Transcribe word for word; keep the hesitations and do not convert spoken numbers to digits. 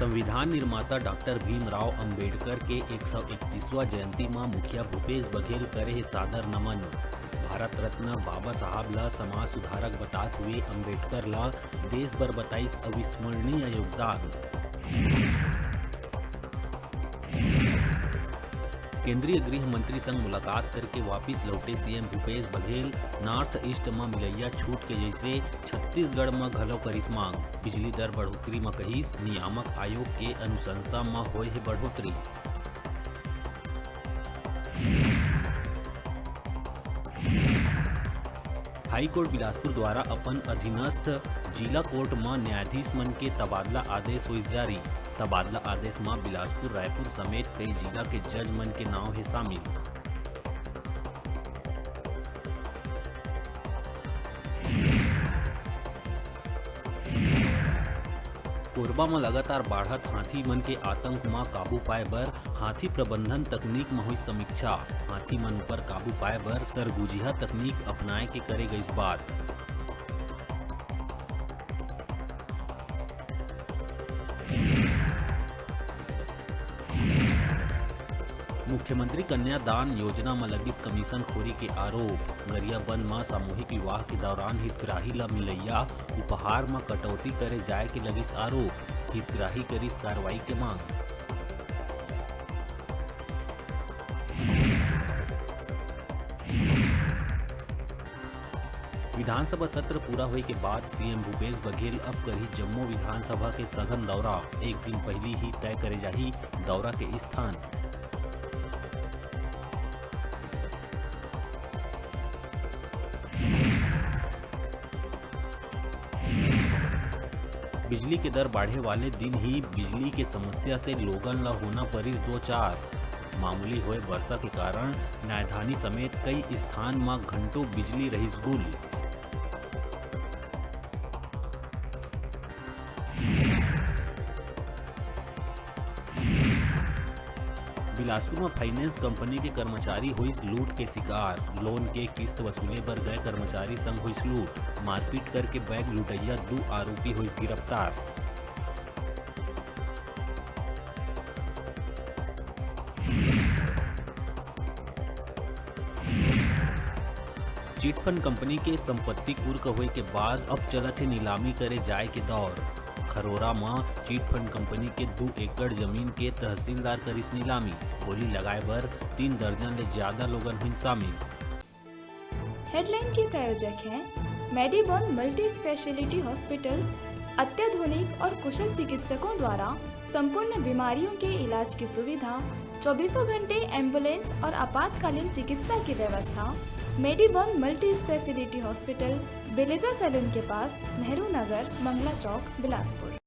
संविधान निर्माता डॉक्टर भीमराव अंबेडकर के एक सौ इकतीसवां जयंती म मुखिया भूपेश बघेल करे हे सादर नमन। भारत रत्न बाबा साहब ल समाज सुधारक बतात हुए अंबेडकर ल देश बर बताइस अविस्मरणीय योगदान। केंद्रीय गृह मंत्री संग मुलाकात करके वापिस लौटे CM Bhupesh Baghel. North east म मिलइया छूट के जइसे छत्तीसगढ़ म घलो करिस मांग। बिजली दर बढ़ोतरी म कहिस नियामक आयोग के अनुशंसा म होए हे बढ़ोतरी। हाईकोर्ट बिलासपुर द्वारा अपन अधीनस्थ जिला कोर्ट म न्यायाधीश मन के तबादला आदेश होइस जारी। तबादला आदेश म बिलासपुर, रायपुर समेत कई जिला के जज मन के नाव हे शामिल। कोरबा म लगातार बाढ़त हाथी मन के आतंक म काबू पाए बर हाथी प्रबंधन तकनीक म होइस समीक्षा। हाथी मन ऊपर काबू पाए बर सरगुजिहा तकनीक अपनाए के करे गइस बात। मुख्यमंत्री कन्यादान योजना म लगिस कमीशन खोरी के आरोप। गरियाबंद म सामूहिक विवाह के दौरान हितग्राही ल मिलइया उपहार म कटौती करे जाय के लगिस आरोप। हितग्राही करिस कार्रवाई के मांग। विधानसभा सत्र पूरा होए के बाद सीएम भूपेश बघेल अब करही जम्मो विधानसभा के सघन दौरा। एक दिन पहिली ही तय करे जाही दौरा के स्थान। बिजली के दर बाढ़े वाले दिन ही बिजली के समस्या से लोगन ल होना परिस दो चार। मामूली होए वर्षा के कारण नायधानी समेत कई स्थान म घंटों बिजली रहिस गुल। बिलासपुर म फाइनेंस कंपनी के कर्मचारी होइस लूट के शिकार। लोन के किस्त वसूले बर गए कर्मचारी संग होइस लूट। मारपीट करके बैंक लुटइया दू आरोपी होइस गिरफ्तार। चिटफंड कंपनी के संपत्ति कुर्क होए के बाद अब चलत हे नीलामी करे जाए के दौर। खरोरा म चिटफंड कंपनी के दू एकड़ जमीन के तहसीलदार करिस नीलामी। बोली लगाए बर तीन दर्जन ले ज्यादा लोगन हुइन शामिल। हेडलाइन के प्रायोजक हैं मेडीबॉन मल्टी स्पेशलिटी हॉस्पिटल। अत्याधुनिक और कुशल चिकित्सकों द्वारा संपूर्ण बीमारियों के इलाज की सुविधा, चौबीसों घंटे एम्बुलेंस और आपातकालीन चिकित्सा की व्यवस्था। मेडीबॉन मल्टी स्पेशलिटी हॉस्पिटल, बेलेजा सैलून के पास, नेहरू नगर, मंगला चौक, बिलासपुर।